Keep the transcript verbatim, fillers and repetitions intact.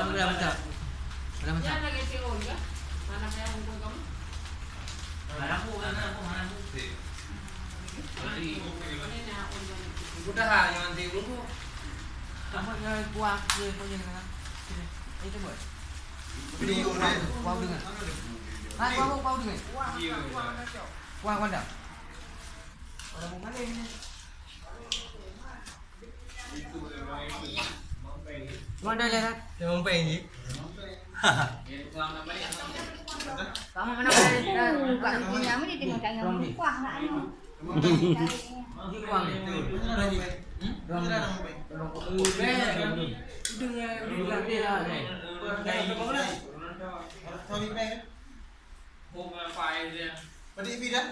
Udah mantap. Udah mantap. Udah, jangan tiup dulu. Kamu jangan buang, dia punya kan. Sini. Ini coba. Video, Kuah, kuah dengan. Ha, kuah, kuah dengan. Kuah, kuah dah. Orang mau mana ini? Mana dah, dah? Dia mau main je. Kamu mana boleh? Buka dunia ni tengok tangan. Kuah nak ni. Ini kuah ni. Hmm? Udah, udah, udah, udah, udah. Sorry, man. Pada Ibi dah?